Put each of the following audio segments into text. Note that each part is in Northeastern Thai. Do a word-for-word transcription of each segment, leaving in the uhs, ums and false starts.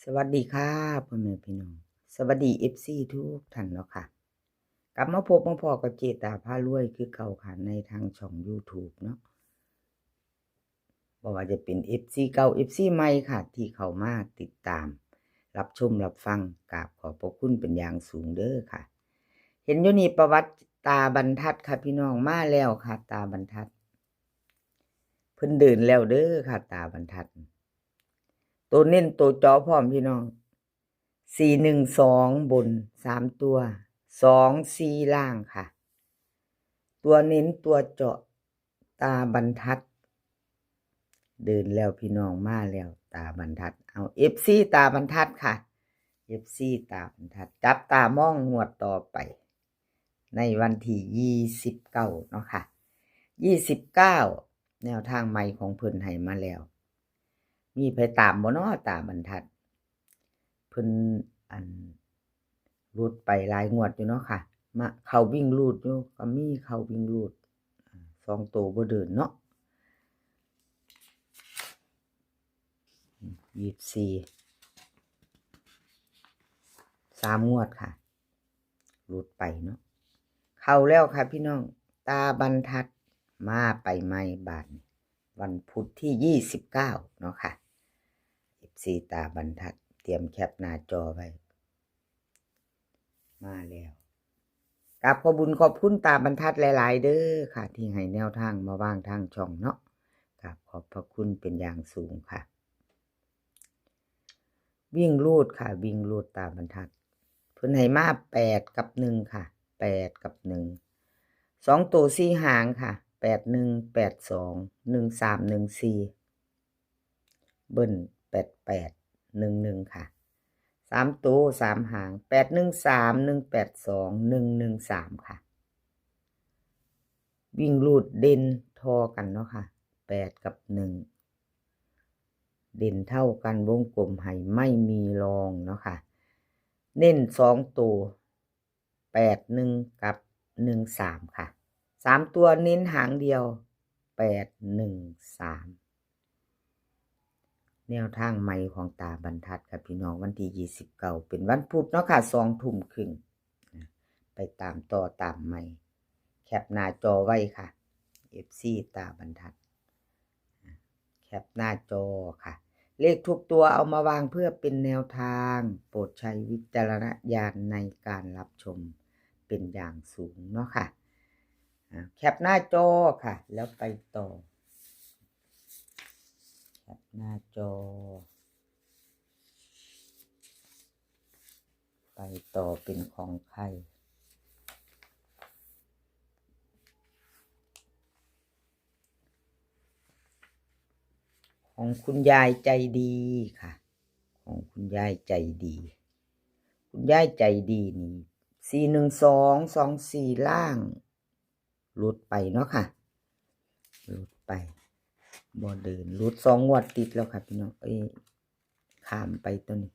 สวัสดีค่ะ พ่อแม่พี่น้อง สวัสดี เอฟซี ทุกท่านเนาะค่ะ กลับมาพบมาพ้อกับเจตาพารวยคือเก่าค่ะ ในทางช่อง YouTube เนาะ บ่ว่าจะเป็น เอฟซี เก่า เอฟซี ใหม่ค่ะ ที่เข้ามาติดตาม รับชมรับฟัง กราบขอบพระคุณเป็นอย่างสูงเด้อค่ะ เห็นอยู่นี่ประวัติตาบรรทัดค่ะพี่น้อง มาแล้วค่ะ ตาบรรทัด เพิ่นเดินแล้วเด้อค่ะ ตาบรรทัด ตัวเน้นตัวเจาะพร้อมพี่น้อง สี่หนึ่งสอง บน สามตัว สองสี่ ล่างค่ะ ตัวเน้นตัวเจาะตาบรรทัด เดินแล้วพี่น้อง มาแล้วตาบรรทัด เอา เอฟซี ตาบรรทัดค่ะ เอฟซี ตาบรรทัด จับตามองงวดต่อไป ในวันที่ยี่สิบเก้าเนาะค่ะ ยี่สิบเก้า แนวทางใหม่ของเพิ่นให้มาแล้ว มีไผตามบ่เนาะ ตาบรรทัด เพิ่นอันหลุดไปหลายงวดอยู่เนาะค่ะ มาเข้าวิ่งรูดอยู่ ก็มีเข้าวิ่งรูด อ่า สองตัวบ่เดินเนาะ ยี่สิบสี่ สามงวดค่ะ หลุดไปเนาะ เข้าแล้วค่ะพี่น้อง ตาบรรทัด มาไปใหม่บาดนี้ วันพุธที่ยี่สิบเก้าเนาะค่ะ เอฟซี ตาบรรทัด เตรียมแคปหน้าจอไว้ มาแล้ว กราบขอบุญขอบคุณตาบรรทัดหลายๆ เด้อค่ะ ที่ให้แนวทางมาวางทางช่องเนาะ กราบขอบพระคุณเป็นอย่างสูงค่ะ วิ่งรูดค่ะ วิ่งรูดตาบรรทัด เพิ่นให้มาแปดกับหนึ่งค่ะ แปดกับหนึ่ง สองตัวสี่หางค่ะ แปดหนึ่ง แปดสอง หนึ่งสาม หนึ่งสี่ เบิ้ล แปดแปด หนึ่งหนึ่ง ค่ะ สามตัวสามหาง แปดหนึ่งสาม หนึ่งแปดสอง หนึ่งหนึ่งสาม ค่ะ วิ่งรูดเด่นเท่ากันเนาะค่ะ แปดกับหนึ่ง เด่นเท่ากัน วงกลมให้ไม่มีรองเนาะค่ะ เน้นสองตัว แปดหนึ่ง กับ หนึ่งสาม ค่ะ สามตัวเน้นหางเดียว แปดหนึ่งสาม แนวทางใหม่ของตาบรรทัดค่ะพี่น้อง วันที่ยี่สิบเก้า เป็นวันพุธเนาะค่ะ สองทุ่มครึ่ง ไปตามต่อตามใหม่ แคปหน้าจอไว้ค่ะ เอฟซี ตาบรรทัด แคปหน้าจอค่ะ เลขทุกตัวเอามาวางเพื่อเป็นแนวทาง โปรดใช้วิจารณญาณในการรับชมเป็นอย่างสูงเนาะค่ะ อ่า แคปหน้าจอค่ะ แล้วไปต่อ แคปหน้าจอ ไปต่อเป็นของใคร ของคุณยายใจดีค่ะ ของคุณยายใจดี คุณยายใจดีนี่ สี่หนึ่งสอง สองสี่ ล่าง หลุดไปเนาะค่ะ หลุดไป บ่เดิน หลุดสองงวดติดแล้วค่ะพี่น้อง เอ้ย ข้ามไปตัวนี้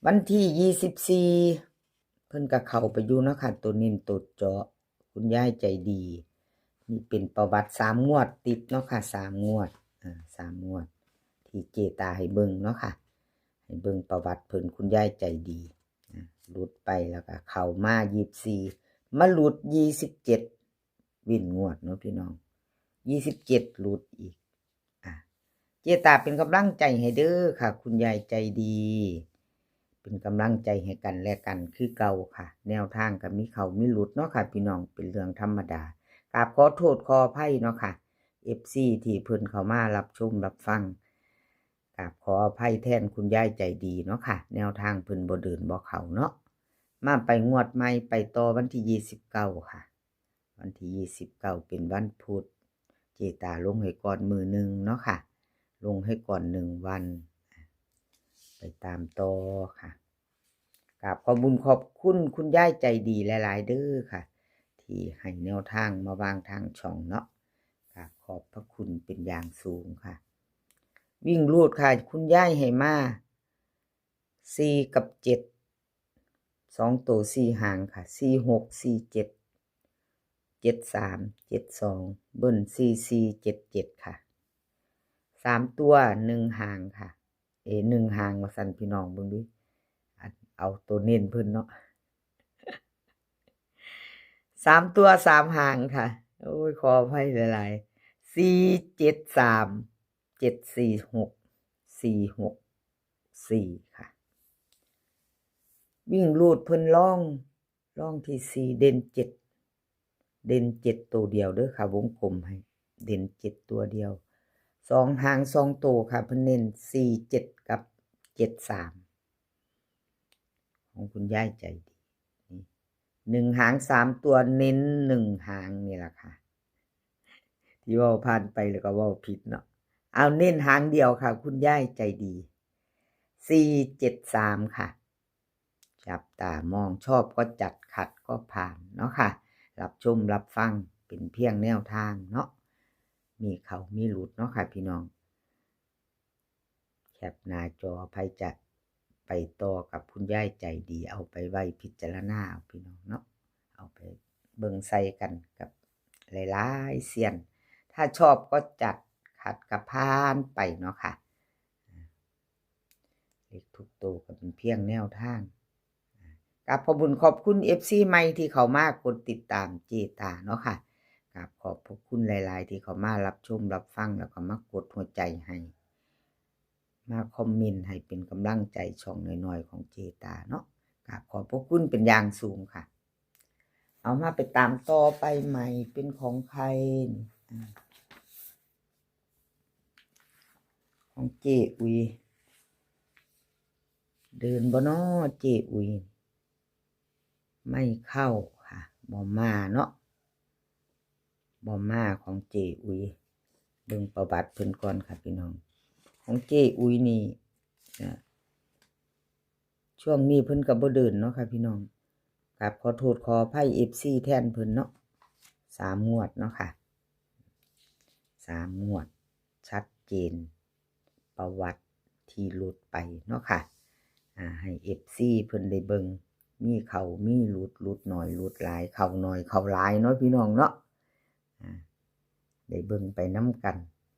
วันที่ยี่สิบสี่ เพิ่นก็เข้าไปอยู่เนาะค่ะ ตัวเน้นตัวเจาะ คุณยายใจดี นี่เป็นประวัติสามงวดติดเนาะค่ะ สามงวด อ่า สามงวด ที่เจตาให้เบิ่งเนาะค่ะ ให้เบิ่งประวัติเพิ่น คุณยายใจดี อ่า หลุดไปแล้วก็เข้ามา ยี่สิบสี่ มาหลุด ยี่สิบเจ็ด เว้นงวดเนาะพี่น้อง ยี่สิบเจ็ด หลุดอีก อ่ะ เจตาเป็นกำลังใจให้เด้อค่ะ คุณยายใจดี เป็นกำลังใจให้กันและกันคือเก่าค่ะ แนวทางก็มีเข้ามีหลุดเนาะค่ะพี่น้อง เป็นเรื่องธรรมดา กราบขอโทษขออภัยเนาะค่ะ เอฟซี ที่เพิ่นเข้ามารับชมรับฟัง กราบขออภัยแทนคุณยายใจดีเนาะค่ะ แนวทางเพิ่นบ่เดินบ่เข้าเนาะ มาไปงวดใหม่ ไปต่อวันที่ยี่สิบเก้าค่ะ วันที่ยี่สิบเก้าเป็นวันพุธ เจตาลงให้ก่อนมื้อหนึ่งเนาะค่ะ ลงให้ก่อนหนึ่งวัน ไปตามต่อค่ะ กราบขอบบุญขอบคุณคุณยายใจดีหลายๆ เด้อค่ะ ที่ให้แนวทางมาวางทางช่องเนาะ กราบขอบพระคุณเป็นอย่างสูงค่ะ วิ่งรูดค่ะ คุณยายให้มา สี่ กับ เจ็ด สองตัวสี่หางค่ะ สี่หก สี่เจ็ด เจ็ดสาม เจ็ดสอง เบิ้ล สี่สี่ เจ็ดเจ็ด ค่ะ สามตัวหนึ่งหางค่ะ เอ หนึ่งหางว่าซั่น พี่น้องเบิ่งดู อัน เอาตัวเน้นเพิ่นเนาะ สามตัวสามหางค่ะ โอ้ย ขออภัยหลายๆ สี่เจ็ดสาม เจ็ดสี่หก สี่หกสี่ ค่ะ วิ่งรูดเพิ่นล่อง ล่องที่สี่ เด่นเจ็ด เด่นเจ็ดตัวเดียวเด้อค่ะ วงกลมให้ เด่นเจ็ดตัวเดียว สองหางสองตัวค่ะ เพิ่นเน้นสี่เจ็ดกับเจ็ดสาม ของคุณยายใจดี นี่ หนึ่งหางสามตัว เน้นหนึ่งหางนี่ล่ะค่ะ ที่เว้าผ่านไปแล้วก็เว้าผิดเนาะ เอาเน้นหางเดียวค่ะ คุณยายใจดี สี่เจ็ดสาม ค่ะ จับตามอง ชอบก็จัด ขัดก็ผ่านเนาะค่ะ รับชมรับฟังเป็นเพียงแนวทางเนาะ มีเข้ามีหลุดเนาะค่ะพี่น้อง แคปหน้าจอ ไผจะไปต่อกับคุณยายใจดี เอาไปไว้พิจารณาเอาพี่น้องเนาะ เอาไปเบิ่งใส่กันกับหลายๆเซียน ถ้าชอบก็จัด ขัดก็ผ่านไปเนาะค่ะ เลขทุกตัวก็เป็นเพียงแนวทาง กราบขอบบุญขอบคุณ เอฟซี ใหม่ที่เข้ามากดติดตามเจตาเนาะค่ะ กราบขอบพระคุณหลายๆที่เข้ามารับชมรับฟัง แล้วก็มากดหัวใจให้ มาคอมเมนต์ให้เป็นกำลังใจช่องน้อยๆของเจตาเนาะ กราบขอบพระคุณเป็นอย่างสูงค่ะ เอามาไปตามต่อไปใหม่ เป็นของใครนี่ อ่า ของเจอุ๋ย เดินบ่น้อเจอุ๋ย ไม่เข้าค่ะ บ่มาเนาะ บ่มาของเจอุ๋ย เบิ่งประวัติเพิ่นก่อนค่ะพี่น้อง ของเจอุ๋ยนี่ อ่า ช่วงนี้เพิ่นก็บ่เดินเนาะค่ะพี่น้อง กราบขอโทษขออภัย เอฟซี แทนเพิ่นเนาะ สามงวดเนาะค่ะ สามงวด ชัดเจน ประวัติที่หลุดไปเนาะค่ะ อ่า ให้ เอฟซี เพิ่นได้เบิ่ง มีเข้ามีหลุด หลุดน้อยหลุดหลาย เข้าน้อยเข้าหลายเนาะพี่น้องเนาะ อ่า ได้เบิ่งไปนำกัน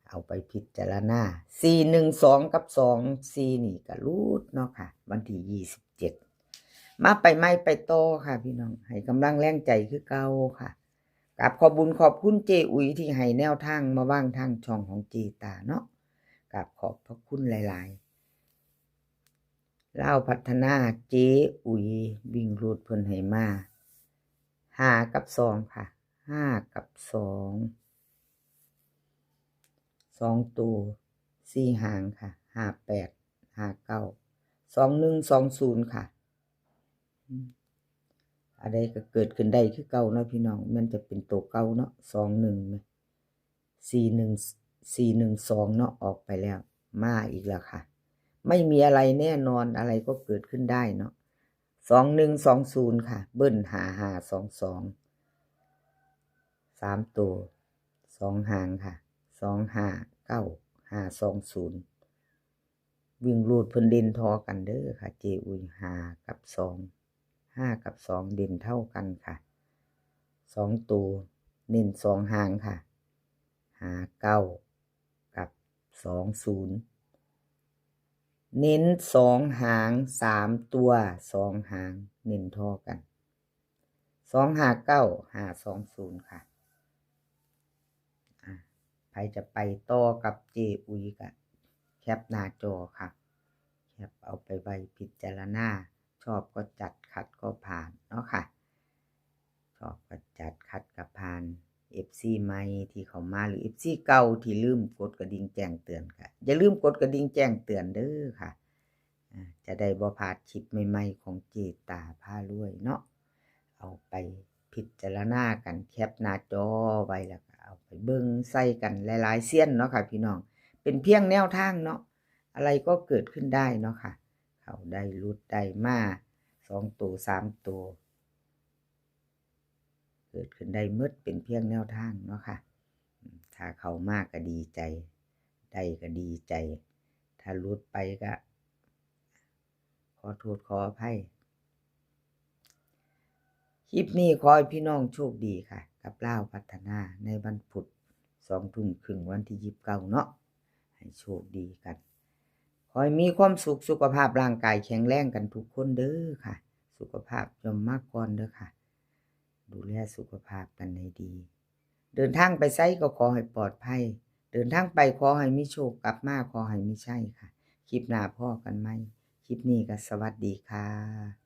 เอาไปพิจารณา สี่หนึ่งสอง กับ สองสี่ นี่ก็หลุดเนาะค่ะ วันที่ยี่สิบเจ็ด มาไปใหม่ไปต่อค่ะพี่น้อง ให้กำลังแรงใจคือเก่าค่ะ กราบขอบบุญขอบคุณเจอุ๋ยที่ให้แนวทางมาวางทางช่องของเจตาเนาะ กราบขอบพระคุณหลายๆ ลาวพัฒนา เจอุ๋ยวิ่งรูดเพิ่นให้มา ห้า กับ สอง ค่ะ ห้า กับ สอง สองตัว สี่หางค่ะ ห้าแปด ห้าเก้า สองหนึ่ง สองศูนย์ ค่ะ อืม อะไรก็เกิดขึ้นได้คือเก่าเนาะพี่น้อง มันจะเป็นตัวเก่าเนาะ สองหนึ่ง นะ สี่หนึ่ง สี่หนึ่งสอง เนาะ ออกไปแล้ว มาอีกแล้วค่ะ ไม่มีอะไรแน่นอน อะไรก็เกิดขึ้นได้เนาะ สองหนึ่งสองศูนย์ ค่ะ เบิ้ล ห้าห้าสองสอง สามตัว สองหางค่ะ สองห้าเก้า ห้าสองศูนย์ วิ่งรูดเพิ่นเด่นท่อกันเด้อค่ะ เจอุ๋ย ห้า กับ สอง ห้า กับ สอง เด่นเท่ากันค่ะ สองตัว เน้นสองหางค่ะ ห้าเก้า กับ สองศูนย์ เน้นสองหาง สามตัว สองหาง เน้นท่อกัน สองห้าเก้า ห้าสองศูนย์ ค่ะ อ่ะ ใครจะไปต่อกับเจอุ๋ยก็แคปหน้าจอค่ะ แคปเอาไปไว้พิจารณา ชอบก็จัด ขัดก็ผ่านเนาะค่ะ ชอบก็จัด ขัดก็ผ่าน เอฟซี ใหม่ที่เข้ามา หรือ เอฟซี เก่าที่ลืมกดกระดิ่งแจ้งเตือนค่ะ อย่าลืมกดกระดิ่งแจ้งเตือนเด้อค่ะ อ่า จะได้บ่พลาดคลิปใหม่ๆของเจตาพารวยเนาะ เอาไปพิจารณากัน แคปหน้าจอไว้แล้วก็เอาไปเบิ่งใส่กันหลายๆเซียนเนาะค่ะพี่น้อง เป็นเพียงแนวทางเนาะ อะไรก็เกิดขึ้นได้เนาะค่ะ เข้าได้ หลุดได้ มาสองตัว สามตัว เกิดขึ้นได้หมด เป็นเพียงแนวทางเนาะค่ะ อืม ถ้าเข้ามาก็ดีใจ ได้ก็ดีใจ ถ้าหลุดไปก็ ขอโทษขออภัย คลิปนี้ขอให้พี่น้องโชคดีค่ะ กับลาวพัฒนาในวันพุธ สองทุ่มครึ่ง วันที่ยี่สิบเก้าเนาะ ให้โชคดีกัน ข อให้มีความสุข สุขภาพร่างกายแข็งแรงกันทุกคนเด้อค่ะ สุขภาพย่อมมาก่อนเด้อค่ะ ดูแลสุขภาพกันให้ดี เดินทางไปไสก็ขอให้ปลอดภัย เดินทางไปขอให้มีโชค กลับมาขอให้มีชัยค่ะ คลิปหน้าพ้อกันใหม่ คลิปนี้ก็สวัสดีค่ะ